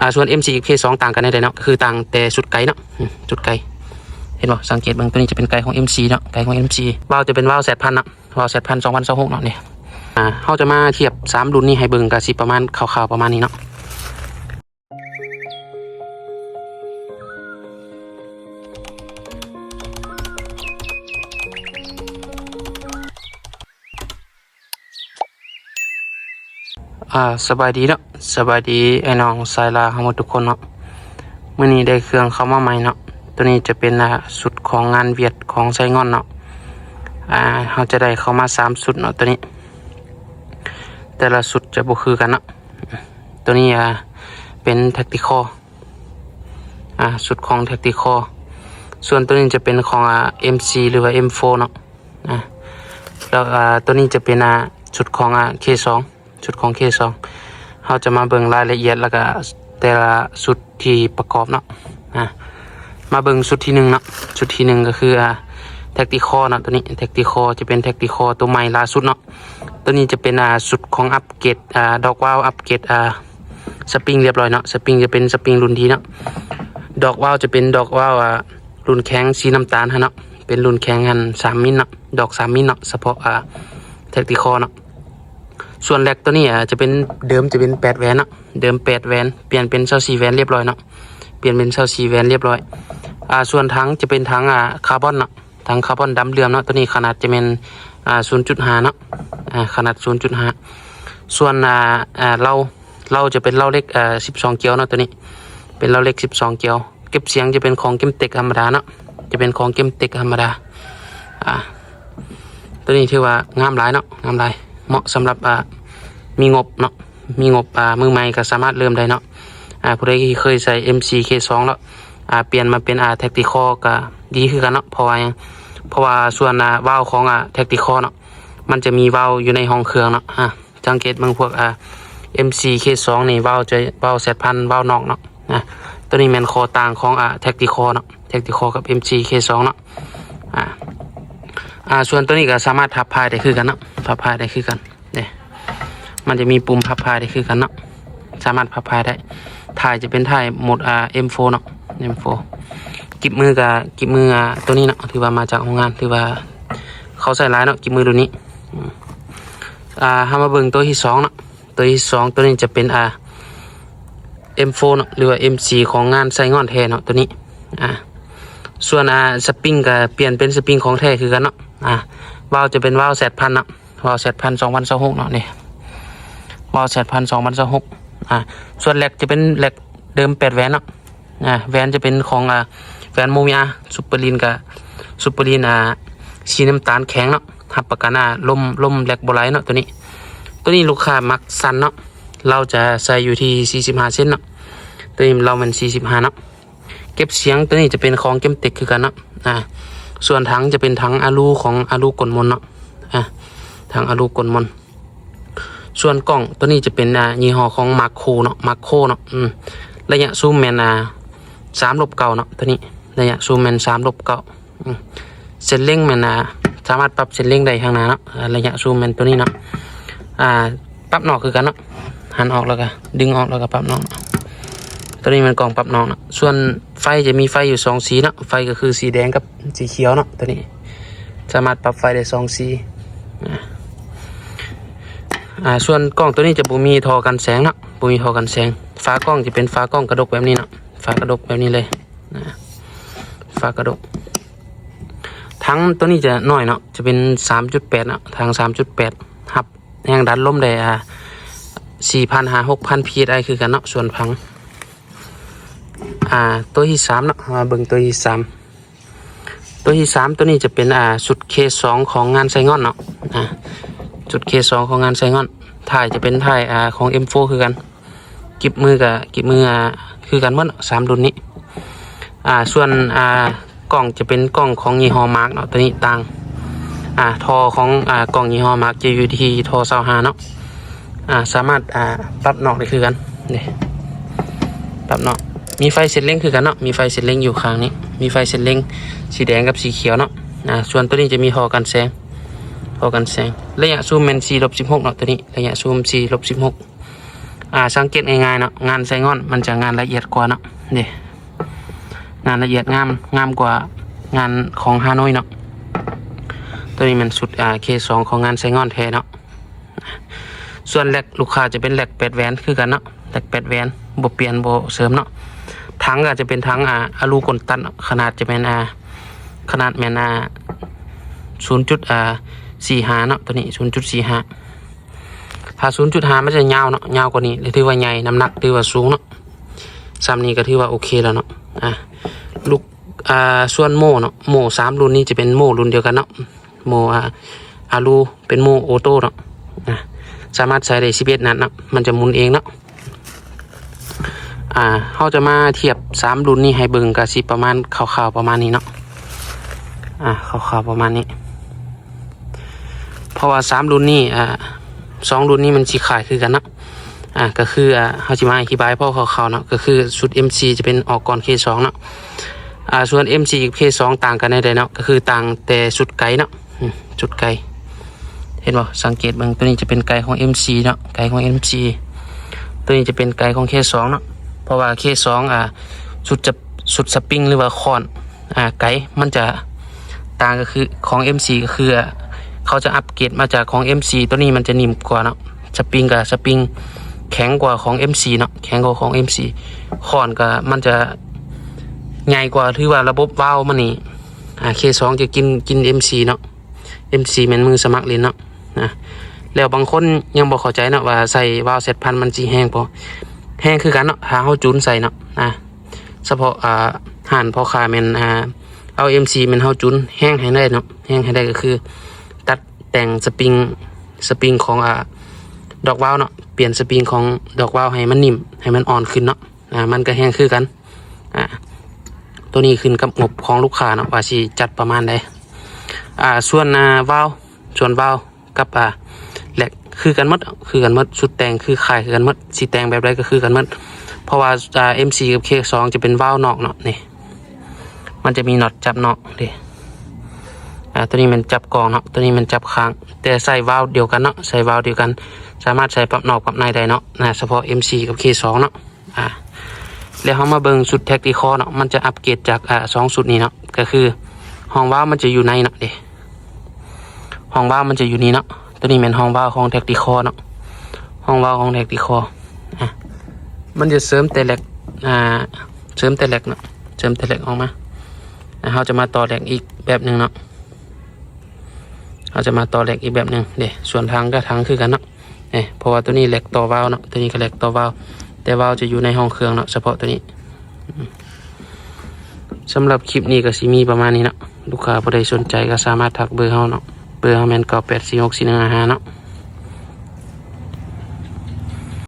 ອ່າ ສ່ວນເອັມສີ່ກັບເຄສອງຕ່າງກັນແນວໃດເນາະ ກໍຄືຕ່າງແຕ່ຊຸດໄກເນາະ ອືມ ຊຸດໄກ ເຫັນບໍ່? ສັງເກດເບິ່ງ ຕົວນີ້ຈະເປັນໄກຂອງເອັມສີ່ເນາະ ໄກຂອງເອັມສີ່ ວາວຈະເປັນວາວແຊດພັນເນາະ ວາວແຊດພັນ ສອງພັນຊາວຫົກເນາະ ນີ້ ອ່າ ເຮົາຈະມາທຽບສາມລຸ້ນນີ້ໃຫ້ເບິ່ງ ກໍຊິປະມານ ຄ່າວໆປະມານນີ້ເນາະ. ອ່າ ສະບາຍດີເນາະ ສະບາຍດີອ້າຍນ້ອງຊາຍລາວເຮົາໝົດທຸກຄົນເນາະ. ມື້ນີ້ໄດ້ເຄື່ອງເຂົ້າມາໃໝ່ເນາະ ຕົວນີ້ຈະເປັນ ອ່າ ຊຸດຂອງງານຫວຽດຂອງໄຊງ່ອນເນາະ. ອ່າ ເຮົາຈະໄດ້ເຂົ້າມາສາມຊຸດເນາະ ຕົວນີ້ ແຕ່ລະຊຸດຈະບໍ່ຄືກັນເນາະ. ຕົວນີ້ ອ່າ ເປັນແທັກຕິຄໍ ອ່າ ຊຸດຂອງແທັກຕິຄໍ ສ່ວນຕົວນີ້ຈະເປັນຂອງ ອ່າ ເອັມສີ່ ຫຼືວ່າ ເອັມໂຟ ເນາະ. ອ່າ ແລ້ວ ອ່າ ຕົວນີ້ຈະເປັນ ອ່າ ຊຸດຂອງ ອ່າ ເຄສອງ ຊຸດຂອງເຄສອງ ເຮົາຈະມາເບິ່ງລາຍລະອຽດ ແລ້ວກະແຕ່ລະຊຸດທີ່ປະກອບເນາະ. ອ່າ ມາເບິ່ງຊຸດທີໜຶ່ງເນາະ ຊຸດທີໜຶ່ງກໍຄື ອ່າ ແທັກຕິຄໍເນາະ ຕົວນີ້ແທັກຕິຄໍ ຈະເປັນແທັກຕິຄໍຕົວໃໝ່ລ່າສຸດເນາະ. ຕົວນີ້ຈະເປັນ ອ່າ ຊຸດຂອງອັບເກຣດ ອ່າ ດອກວາວ ອັບເກຣດ ອ່າ ສະປຣິງລຽບຮ້ອຍເນາະ ສະປຣິງຈະເປັນສະປຣິງລຸ້ນດີເນາະ. ດອກວາວຈະເປັນດອກວາວ ອ່າ ລຸ້ນແຂງສີນ້ຳຕານຫັ້ນເນາະ ເປັນລຸ້ນແຂງຫັ້ນສາມມິນເນາະ ດອກສາມມິນເນາະ ສະເພາະ ອ່າ ແທັກຕິຄໍເນາະ. ສ່ວນແລັກຕົວນີ້ ອ່າ ຈະເປັນ ເດີມຈະເປັນແປດແຫວນເນາະ ເດີມແປດແຫວນ ປ່ຽນເປັນຊາວສີ່ແຫວນລຽບຮ້ອຍເນາະ ປ່ຽນເປັນຊາວສີ່ແຫວນລຽບຮ້ອຍ. ອ່າ ສ່ວນຖັງຈະເປັນຖັງ ອ່າ ຄາບອນເນາະ ຖັງຄາບອນດຳເຫຼື້ອມເນາະ ຕົວນີ້ຂະໜາດຈະແມ່ນ ອ່າ ສູນຈຸດຫ້າເນາະ ອ່າ ຂະໜາດສູນຈຸດຫ້າ. ສ່ວນ ອ່າ ອ່າ ເລົາ ເລົາຈະເປັນເລົາເຫຼັກ ອ່າ ສິບສອງກຽວເນາະ ຕົວນີ້ເປັນເລົາເຫຼັກສິບສອງກຽວ. ເກັບສຽງຈະເປັນຂອງເກມເຕັກທຳມະດາເນາະ ຈະເປັນຂອງເກມເຕັກທຳມະດາ. ອ່າ ຕົວນີ້ຖືວ່າງາມຫຼາຍເນາະ ງາມຫຼາຍ ເໝາະສຳລັບ ອ່າ ມີງົບເນາະ ມີງົບ ອ່າ ມືໃໝ່ກໍສາມາດເລີ່ມໄດ້ເນາະ. ອ່າ ຜູ້ໃດທີ່ເຄີຍໃຊ້ເອັມສີ່ເຄສອງແລ້ວ ອ່າ ປ່ຽນມາເປັນ ອ່າ ແທັກຕິຄໍກໍດີຄືກັນເນາະ ເພາະວ່າຫຍັງ ເພາະວ່າສ່ວນ ອ່າ ວາວຂອງ ອ່າ ແທັກຕິຄໍເນາະ ມັນຈະມີວາວຢູ່ໃນຫ້ອງເຄື່ອງເນາະ. ອ່າ ສັງເກດເບິ່ງພວກ ອ່າ ເອັມສີ່ເຄສອງນີ້ ວາວຈະ ວາວແຊດພັນ ວາວນອກເນາະ. ອ່າ ຕົວນີ້ແມ່ນຂໍ້ຕ່າງຂອງ ອ່າ ແທັກຕິຄໍເນາະ ແທັກຕິຄໍກັບເອັມສີ່ເຄສອງເນາະ. ອ່າ ອ່າ ສ່ວນຕົວນີ້ກໍສາມາດພັບພາຍໄດ້ຄືກັນເນາະ ພັບພາຍໄດ້ຄືກັນເດ້ ມັນຈະມີປຸ່ມພັບພາຍໄດ້ຄືກັນເນາະ ສາມາດພັບພາຍໄດ້. ທ້າຍຈະເປັນທ້າຍໂໝດ ອ່າ ເອັມໂຟ ເນາະ ເອັມໂຟ. ກິບມືກໍກິບມື ອ່າ ຕົວນີ້ເນາະ ຖືວ່າມາຈາກໂຮງງານ ຖືວ່າເຂົາໃຊ້ຫຼາຍເນາະ ກິບມືລຸ້ນນີ້. ອ່າ ເຮົາມາເບິ່ງຕົວທີສອງເນາະ ຕົວທີສອງ ຕົວນີ້ຈະເປັນ ອ່າ ເອັມໂຟ ເນາະ ຫຼືວ່າເອັມສີ່ຂອງງານໄຊງ່ອນແທ້ເນາະ ຕົວນີ້. ອ່າ ສ່ວນ ອ່າ ສະປຣິງກໍປ່ຽນເປັນສະປຣິງຂອງແທ້ຄືກັນເນາະ. ອ່າ ວາວຈະເປັນວາວແຊດພັນເນາະ ວາວແຊດພັນ ສອງພັນຊາວຫົກເນາະ ນີ້ ວາວແຊດພັນ ສອງພັນຊາວຫົກ. ອ່າ ສ່ວນແລັກຈະເປັນແລັກເດີມແປດແຫວນເນາະ. ອ່າ ແຫວນຈະເປັນຂອງ ອ່າ ແຫວນໂມເມຍ ຊຸບເປີລີນ ກະຊຸບເປີລີນ ອ່າ ສີນ້ຳຕານແຂງເນາະ ຮັບປະກັນ ອ່າ ລົມ ລົມແລັກບໍ່ໄຫຼເນາະ ຕົວນີ້. ຕົວນີ້ລູກຄ້າມັກສັ້ນເນາະ ລາວຈະໃສ່ຢູ່ທີ່ສີ່ສິບຫ້າເຊັນເນາະ ຕົວນີ້ລາວແມ່ນສີ່ສິບຫ້າເນາະ. ເກັບສຽງຕົວນີ້ຈະເປັນຂອງເກມເຕັກຄືກັນເນາະ. ອ່າ ສ່ວນຖັງຈະເປັນຖັງອາລູຂອງອາລູກົນມົນເນາະ ອ່າ ຖັງອາລູກົນມົນ. ສ່ວນກ້ອງຕົວນີ້ຈະເປັນ ອ່າ ຍີ່ຫໍ້ຂອງມາໂຄເນາະ ມາໂຄເນາະ. ອືມ ໄລຍະຊູມແມ່ນ ອ່າ ສາມລົບເກົ້າເນາະ ຕົວນີ້ໄລຍະຊູມແມ່ນສາມລົບເກົ້າ. ອືມ ເສັ້ນເລັງແມ່ນ ອ່າ ສາມາດປັບເສັ້ນເລັງໄດ້ຂ້າງໜ້າເນາະ. ອ່າ ໄລຍະຊູມແມ່ນຕົວນີ້ເນາະ. ອ່າ ປັບນອກຄືກັນເນາະ ຫັນອອກແລ້ວກໍດຶງອອກ ແລ້ວກໍປັບນອກ. ຕົວນີ້ແມ່ນກ້ອງປັບນອກເນາະ. ສ່ວນໄຟຈະມີໄຟຢູ່ສອງສີເນາະ ໄຟກໍຄືສີແດງກັບສີຂຽວເນາະ ຕົວນີ້ ສາມາດປັບໄຟໄດ້ສອງສີ. ອ່າ ອ່າ ສ່ວນກ້ອງຕົວນີ້ຈະບໍ່ມີທໍ່ກັນແສງເນາະ ບໍ່ມີທໍ່ກັນແສງ. ຝາກ້ອງຈະເປັນຝາກ້ອງກະດົກແບບນີ້ເນາະ ຝາກະດົກແບບນີ້ເລີຍ. ອ່າ ຝາກະດົກ. ຖັງຕົວນີ້ຈະນ້ອຍເນາະ ຈະເປັນສາມຈຸດແປດເນາະ ຖັງສາມຈຸດແປດ ຮັບແຮງດັນລົມໄດ້ ອ່າ ສີ່ພັນຫາຫົກພັນ ພີເອັສໄອ ຄືກັນເນາະ ສ່ວນຖັງ. ອ່າ ຕົວທີສາມເນາະ ເຮົາມາເບິ່ງຕົວທີສາມ. ຕົວທີສາມ ຕົວນີ້ຈະເປັນ ອ່າ ຊຸດເຄສອງຂອງງານໄຊງ່ອນເນາະ. ອ່າ ຊຸດເຄສອງຂອງງານໄຊງ່ອນ ທ້າຍຈະເປັນທ້າຍ ອ່າ ຂອງເອັມໂຟ ຄືກັນ. ກິບມືກໍກິບມື ອ່າ ຄືກັນໝົດເນາະ ສາມລຸ້ນນີ້. ອ່າ ສ່ວນ ອ່າ ກ້ອງຈະເປັນກ້ອງຂອງຍີ່ຫໍ້ມາກເນາະ ຕົວນີ້ຕ່າງ. ອ່າ ທໍ່ຂອງ ອ່າ ກ້ອງຍີ່ຫໍ້ມາກຈະຢູ່ທີ່ທໍ່ຊາວຫ້າເນາະ. ອ່າ ສາມາດ ອ່າ ປັບນອກໄດ້ຄືກັນເດ້ ປັບນອກ. ມີໄຟເສັ້ນເລັງຄືກັນເນາະ ມີໄຟເສັ້ນເລັງຢູ່ຂ້າງນີ້ ມີໄຟເສັ້ນເລັງສີແດງກັບສີຂຽວເນາະ. ອ່າ ສ່ວນຕົວນີ້ຈະມີທໍ່ກັນແສງ ທໍ່ກັນແສງ. ໄລຍະຊູມແມ່ນສີ່ລົບສິບຫົກເນາະ ຕົວນີ້ໄລຍະຊູມສີ່ລົບສິບຫົກ. ອ່າ ສັງເກດງ່າຍໆເນາະ ງານໄຊງ່ອນມັນຈະງານລະອຽດກວ່າເນາະ ເດ້ ງານລະອຽດງາມ ງາມກວ່າງານຂອງຮາໂນ້ຍເນາະ. ໂຕນີ້ແມ່ນຊຸດ ອ່າ ເຄສອງ ຂອງງານໄຊງ່ອນແທ້ເນາະ. ສ່ວນແລັກລູກຄ້າຈະເປັນແລັກແປດແຫວນຄືກັນເນາະ ແລັກແປດແຫວນ ບໍ່ປ່ຽນບໍ່ເສີມເນາະ. ຖັງກໍຈະເປັນຖັງ ອ່າ ອາລູກອນຕັນເນາະ ຂະໜາດຈະແມ່ນ ອ່າ ຂະໜາດແມ່ນ ອ່າ ສູນຈຸດ ອ່າ ສີ່ຫ້າເນາະ ໂຕນີ້ ສູນຈຸດສີ່ຫ້າ. ຖ້າສູນຈຸດຫ້າມັນຈະຍາວເນາະ ຍາວກວ່ານີ້ ຖືວ່າໃຫຍ່ ນ້ຳໜັກຖືວ່າສູງເນາະ. ສ່ຳນີ້ກໍຖືວ່າໂອເຄແລ້ວເນາະ. ອ່າ ລູກ ອ່າ ສ່ວນໂມ່ເນາະ ໂມ່ສາມລຸ້ນນີ້ຈະເປັນໂມ່ລຸ້ນດຽວກັນເນາະ ໂມ່ ອ່າ ອາລູ ເປັນໂມ່ໂອໂຕ້ເນາະ. ອ່າ ສາມາດໃສ່ໄດ້ສິບເອັດນັດເນາະ ມັນຈະໝູນເອງເນາະ. ອ່າ ເຮົາຈະມາທຽບສາມລຸ້ນນີ້ໃຫ້ເບິ່ງ ກໍຊິປະມານຄ່າວໆປະມານນີ້ເນາະ. ອ່າ ຄ່າວໆປະມານນີ້ ເພາະວ່າສາມລຸ້ນນີ້ ອ່າ ສອງລຸ້ນນີ້ມັນຊິຄ້າຍຄືກັນເນາະ. ອ່າ ກໍຄື ອ່າ ເຮົາຊິມາອະທິບາຍພໍຄ່າວໆເນາະ ກໍຄືຊຸດເອັມສີ່ຈະເປັນອອກກ່ອນເຄສອງເນາະ. ອ່າ ສ່ວນເອັມສີ່ກັບເຄສອງຕ່າງກັນແນວໃດເນາະ ກໍຄືຕ່າງແຕ່ຊຸດໄກເນາະ. ອືມ ຊຸດໄກ ເຫັນບໍ່? ສັງເກດເບິ່ງ ໂຕນີ້ຈະເປັນໄກຂອງເອັມສີ່ເນາະ ໄກຂອງເອັມສີ່. ໂຕນີ້ຈະເປັນໄກຂອງເຄສອງເນາະ ເພາະວ່າເຄສອງ ອ່າ ຊຸດຈະ ຊຸດສະປຣິງ ຫຼືວ່າຄ້ອນ ອ່າ ໄກມັນຈະຕ່າງ ກໍຄືຂອງເອັມສີ່ ກໍຄື ອ່າ ເຂົາຈະອັບເກຣດມາຈາກຂອງເອັມສີ່ ໂຕນີ້ມັນຈະໜິ່ມກວ່າເນາະ. ສະປຣິງກໍສະປຣິງແຂງກວ່າຂອງເອັມສີ່ເນາະ ແຂງກວ່າຂອງເອັມສີ່. ຄ້ອນກໍມັນຈະໃຫຍ່ກວ່າ ຖືວ່າລະບົບວາວມັນນີ້ ອ່າ ເຄສອງຈະກິນ ກິນເອັມສີ່ເນາະ. ເອັມສີ່ແມ່ນມືສະໝັກຫຼິ້ນເນາະ ນະ. ແລ້ວບາງຄົນຍັງບໍ່ເຂົ້າໃຈເນາະວ່າໃສ່ວາວແຊັດພັນມັນຊິແຮງບໍ່? ແຮງຄືກັນເນາະ ຖ້າເຮົາຈູນໃສ່ເນາະ ນະ. ສະເພາະ ອ່າ ຮ້ານພໍ່ຄ້າແມ່ນ ອ່າ ເອົາເອັມສີ່ແມ່ນເຮົາຈູນແຮງໃຫ້ໄດ້ເນາະ ແຮງໃຫ້ໄດ້ກໍຄືຕັດແຕ່ງສະປຣິງ ສະປຣິງຂອງ ອ່າ ດອກວາວເນາະ ປ່ຽນສະປຣິງຂອງດອກວາວໃຫ້ມັນໜິ່ມ ໃຫ້ມັນອ່ອນຂຶ້ນເນາະ. ອ່າ ມັນກໍແຮງຄືກັນ. ອ່າ ໂຕນີ້ຂຶ້ນກັບງົບຂອງລູກຄ້າເນາະ ວ່າຊິຈັດປະມານໃດ. ອ່າ ສ່ວນ ອ່າ ວາວ ສ່ວນວາວກັບ ອ່າ ແລັກຄືກັນໝົດ ຄືກັນໝົດ ຊຸດແຕ່ງຄືຄ້າຍຄືກັນໝົດ ຊິແຕ່ງແບບໃດກໍຄືກັນໝົດ ເພາະວ່າ ອ່າ ເອັມສີ່ກັບເຄສອງຈະເປັນວາວນອກເນາະ. ນີ້ມັນຈະມີນັອດຈັບນອກເດ້. ອ່າ ໂຕນີ້ແມ່ນຈັບກ່ອງເນາະ ໂຕນີ້ແມ່ນຈັບຂ້າງ ແຕ່ໃສ່ວາວດຽວກັນເນາະ ໃສ່ວາວດຽວກັນ ສາມາດໃສ່ປັບນອກປັບໃນໄດ້ເນາະ ນະ ສະເພາະເອັມສີ່ກັບເຄສອງເນາະ. ອ່າ ແລ້ວເຮົາມາເບິ່ງຊຸດແທັກຕິຄໍເນາະ ມັນຈະອັບເກຣດຈາກ ອ່າ ສອງຊຸດນີ້ເນາະ ກໍຄືຮ່ອງວາວມັນຈະຢູ່ໃນເນາະ ເດ້ ຮ່ອງວາວມັນຈະຢູ່ນີ້ເນາະ. ໂຕນີ້ແມ່ນຮ່ອງວາວຂອງແທັກຕິຄໍເນາະ ຮ່ອງວາວຂອງແທັກຕິຄໍ. ອ່າ ມັນຈະເສີມແຕ່ແລັກ ອ່າ ເສີມແຕ່ແລັກເນາະ ເສີມແຕ່ແລັກອອກມາ. ອ່າ ເຮົາຈະມາຕໍ່ແລັກອີກແບບໜຶ່ງເນາະ ເຮົາຈະມາຕໍ່ແລັກອີກແບບໜຶ່ງເດ້. ສ່ວນຖັງກໍຖັງຄືກັນເນາະ ເອີ ເພາະວ່າໂຕນີ້ແລັກຕໍ່ວາວເນາະ ໂຕນີ້ກໍແລັກຕໍ່ວາວ ແຕ່ວາວຈະຢູ່ໃນຫ້ອງເຄື່ອງເນາະ ສະເພາະໂຕນີ້. ສຳລັບຄລິບນີ້ກໍຊິມີປະມານນີ້ເນາະ ລູກຄ້າຜູ້ໃດສົນໃຈກໍສາມາດທັກເບີເຮົາເນາະ ເບີເຮົາແມ່ນ ເກົ້າແປດສີ່ຫົກສີ່ໜຶ່ງຫ້າຫ້າ ເນາະ.